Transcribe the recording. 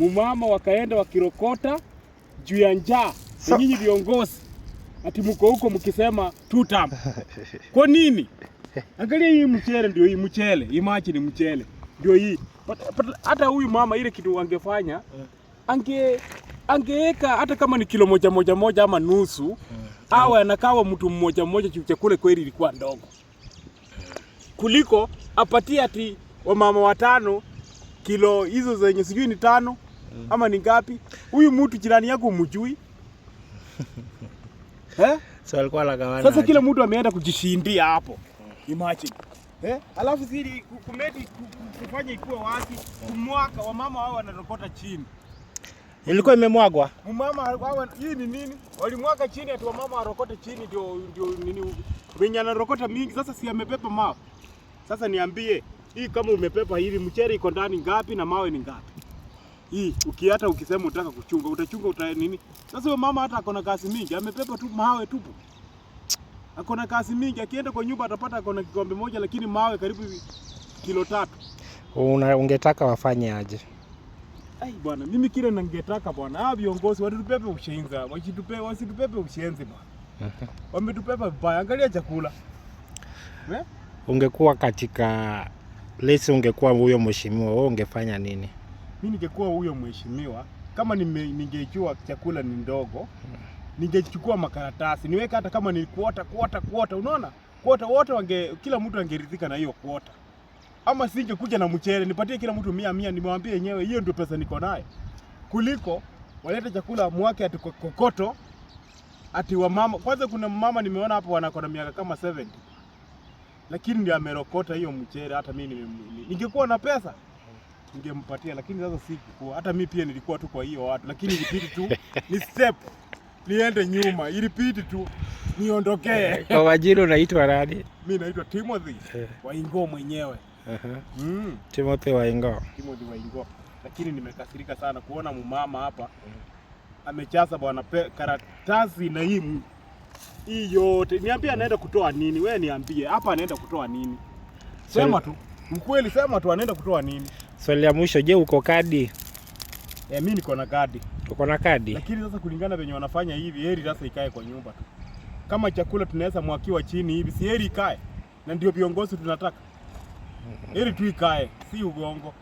Mumama wakaenda wakirokota juu ya njaa. So, nyinyi viongozi ati mko huko mkisema two term. Kwa nini? Angalia hii mchele, ndio hii mchele. Imagine mchele. Ndio hii. But hata huyu mama ile kitu angefanya, angeweka hata kama ni kilo moja moja moja ama nusu, awe anakawa mtu mmoja mmoja juu chakula kweli ilikuwa ndogo. Kuliko apatie ati wamama watano kilo hizo zenye sijui ni 5 ama ni ngapi. Huyu mtu jirani yako umjui. Eh? So alikuwa anagawana. Sasa kila mtu ameenda kujishindia hapo. Imagine. Eh? Alafu siri kumeti kufanya ikuwe wazi, kumwaka wamama wao wanarokota chini. Ilikuwa imemwagwa. Mama wao hii ni nini? Walimwaka chini ati wamama warokote chini ndio nini wenye anarokota mingi sasa si amepepa mawe. Sasa niambie, hii kama umepepa hivi mchele iko ndani ngapi na mawe ni ngapi? Hii ukiata ukisema unataka kuchunga, utachunga uta nini? Sasa huyo mama hata akona kazi mingi, amepepa tu mawe tupu. Akona kazi mingi, akienda kwa nyumba atapata akona kikombe moja lakini mawe karibu kilo 3. Ungetaka wafanye aje? Ai bwana, mimi kile ningetaka bwana, hawa viongozi wasitupepe ushenzi, wasitupepe ushenzi bwana. Wametupepa vibaya, angalia chakula. Eh? Ungekuwa katika lesi, ungekuwa huyo mheshimiwa, wewe ungefanya nini? Mimi ningekuwa huyo mheshimiwa, kama ningejua chakula ni ndogo, ningechukua makaratasi, niweke hata kama ni quarter quarter quarter, unaona? Quarter wote kila mtu angeridhika na hiyo quarter. Ama singekuja na mchele, nipatie kila mtu 100 100, nimwambie yenyewe hiyo ndio pesa niko nayo. Kuliko walete chakula mwake ati kokoto ati wamama. Kwanza kuna mama nimeona hapo wanako na miaka kama 70. Lakini ndio amerokota hiyo mchele. Hata mimi ningekuwa na pesa ningempatia, lakini sasa sikuwa. Hata mimi pia nilikuwa tu kwa hiyo watu, lakini ilibidi tu ni step niende nyuma, ilibidi tu niondokee. Kwa majina unaitwa nani? Mimi naitwa Timothy Waingo mwenyewe. Timothy Waingo. Timothy Waingo. Lakini nimekasirika sana kuona mumama hapa amechaza bwana karatasi na hii yote. Niambie anaenda kutoa nini? Wewe niambie hapa anaenda kutoa nini? Sema tu. Ukweli sema tu anaenda kutoa nini? Swali la mwisho, je, uko kadi? Mimi niko na kadi. Uko na kadi? Lakini sasa kulingana venye wanafanya hivi, heri sasa ikae kwa nyumba tu. Kama chakula tunaweza mwakiwa chini hivi, si heri ikae? Na ndio viongozi tunataka. Heri tu ikae, si ugongo.